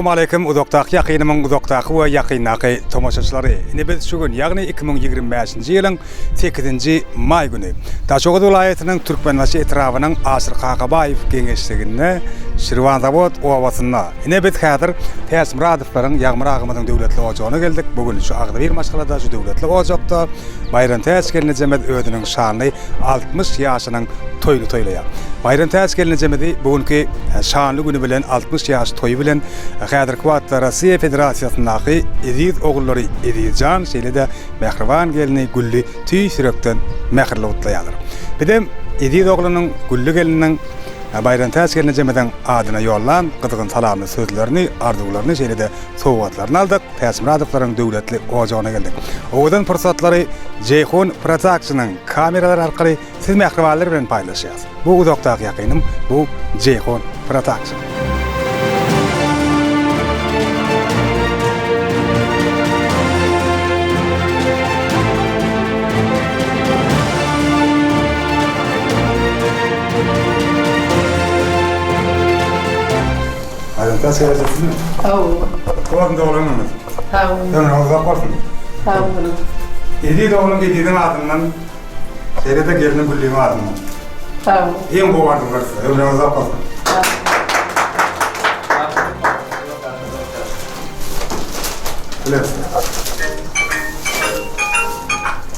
Salowmaleýkim uzakdaky ýakynymyň uzakdaky we ýakyndaky tomaşaçylary. Indi biz şu gün ýagny 2025-nji ýylyň sekizinji maý güni Daşoguz welaýatynyň Türkmenbaşy etrabynyň Aşyr Kakabaýew geňeşliginde Şirwanzawod obasynda. Ine biz häzir Täçmyradowlaryň Ýagmyr agamyzyň döwletli ojagyna geldik. Bu gün şu agzybir maşgalada şu döwletli ojakda Baýramtäç gelnejemiz özüniň şanly 60 ýaşynyň toýuny toýlaýar. Baýramtäç gelnejemizi bu günki şanly güni bilen 60 ýaş toýy bilen häzirki wagtda Russiýa Federasiýasyndaky eziz ogullary Ezizjan şeýle-de mähriban gelni Gülli tüýs ýürekden mähirli gutlaýarlar. Bizem eziz oglunyň Gülli gelniniň Baýramtäç gelnejemiziň adyna ýollan gyzgyn salamly sözlerini, arzuwlaryny şeýle-de sowgatlaryny aldyk. Täçmyradowlaryň döwletli ojagyna geldik. Owadan pursatlary Jeýhun Production-yň kameralary arkaly siz mähribanlar bilen paýlaşýarys. Bu uzakdaky ýakynym, bu Jeýhun Production. Aýdymda seredipmi? Hawa. Bolsun doglan günüňiz. Sag boluň. Ömrüňiz uzak bolsun. Sag boluň. Eziz ogluň Eziziň adyndan, şeýle-de gelniň Güllüň adyndan. Sag boluň. Iň gowy arzuwlar size. Ömrüňiz uzak bolsun. Bilen.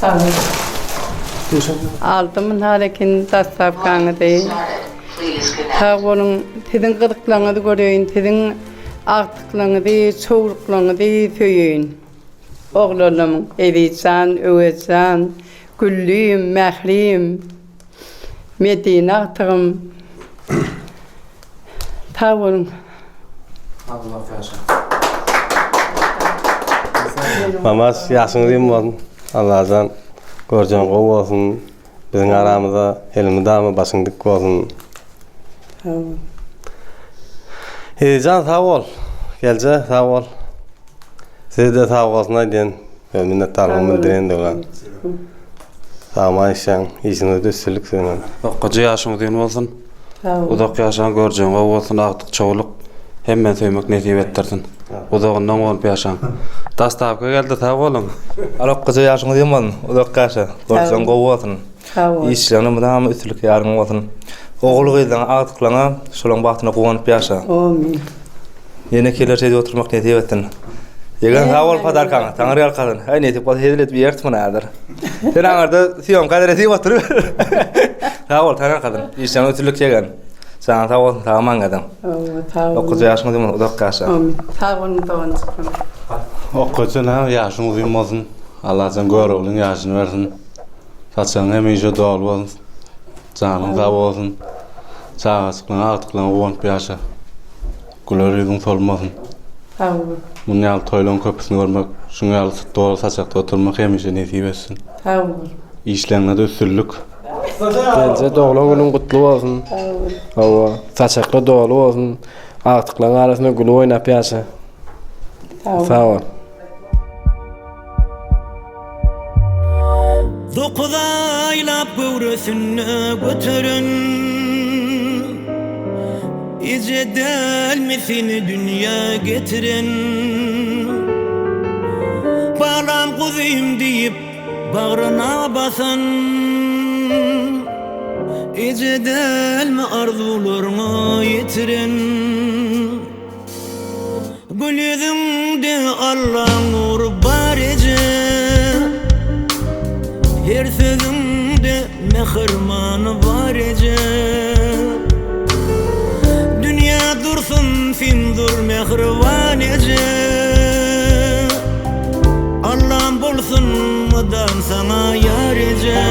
Sag boluň. Aldym ynha dostawkaňyzy. Sag boluň, siziň gyzyklaryňyzy göreýin, siziň agtyklaryňyzy, çowluklaryňyzy söýeýin. Oglanlarymyň Ezizjan, Öwezjan, Güllüm, Mährim, Medine agtygym. Sag boluň. Sag uzak ýaşa. Mamaş ýaşyň uzyn bolsun. Allajan görjegiň gowy bolsun. Biziň aramyzda elmydama başyň dik bolsun. Sag bol. Ezijan sag bol. Gelje sag bol. Size-de sag bolsun aýdýan. Öz minnetdarlygymy bildirýän Döwran. Sagman işläň, işiňizde üstünlik siziňem. Okgaja ýaşyň uzyn bolsun. Sag bol. Uzak ýaşaň görjegiň gowy bolsun agtyk çowluk hemmeni söýmek nesip etdirsin. Uzagyndan bolup ýaşaň. Dastawka geldi sag boluň. Alokgaja ýaşyň uzyn bolsun, uzak ýaşa, görjegiň gowy bolsun. Sag bol. Işleriňde mydama üstünlik ýaryň bolsun. Ogul-gyzlaňa, agtyklaňa şolaň bagtyna guwanyp ýaşa. Amin. Ýene keler şeýdip oturmak nesip etsin. Ýegen sag bol podarkaňa, taňry ýalkasyn. Äý nesip bolsa hezil edip iýeris muny häzir. Sen aňyrda syýomka edip oturyber. Sag bol, taňry ýalkasyn. Işleriňde üstünlik ýegen. Janyň sag bolsun, sag aman geziň. Sag boluň. Okyjy ýaşyň uzyn bolsun, uzak ýaşa. Amin. Sag boluň doganjyklarym. Okyjy näme ýaşyň uzyn bolsun. Allajan Göroglyň ýaşyny bersin. Saçagyň hemişe doly bolsun. Janyň sag bolsun. Çagajyklaryň, agtyklaryňa guwanyp ýaşa. Güler ýüzüň solmasyn. Sag bol. Munuň ýaly toýlaryň köpüsini görmek, şuň ýaly doly saçakda oturmak hemişe nesip etsin. Sag bol. Işleriňde-de üstünlik. Gelje doglan günüň gutly bolsun. Hawa, saçaklar doly bolsun. Agtyklaryň arasynda gülüp oýnap ýaşa. Sag bol. Dokuz aýlap göwresinde göteren Eje dälmi seni dünýä getiren Balam guzym diýip Bagryna basan Eje dälmi arzuwlarňa ýetiren Gül ýüzüňde Allaň nury bar eje Her sözüňde mähir many bar eje Dünýä dursun sen dur mähriban eje Allam bolsun mydam saňa ýar eje.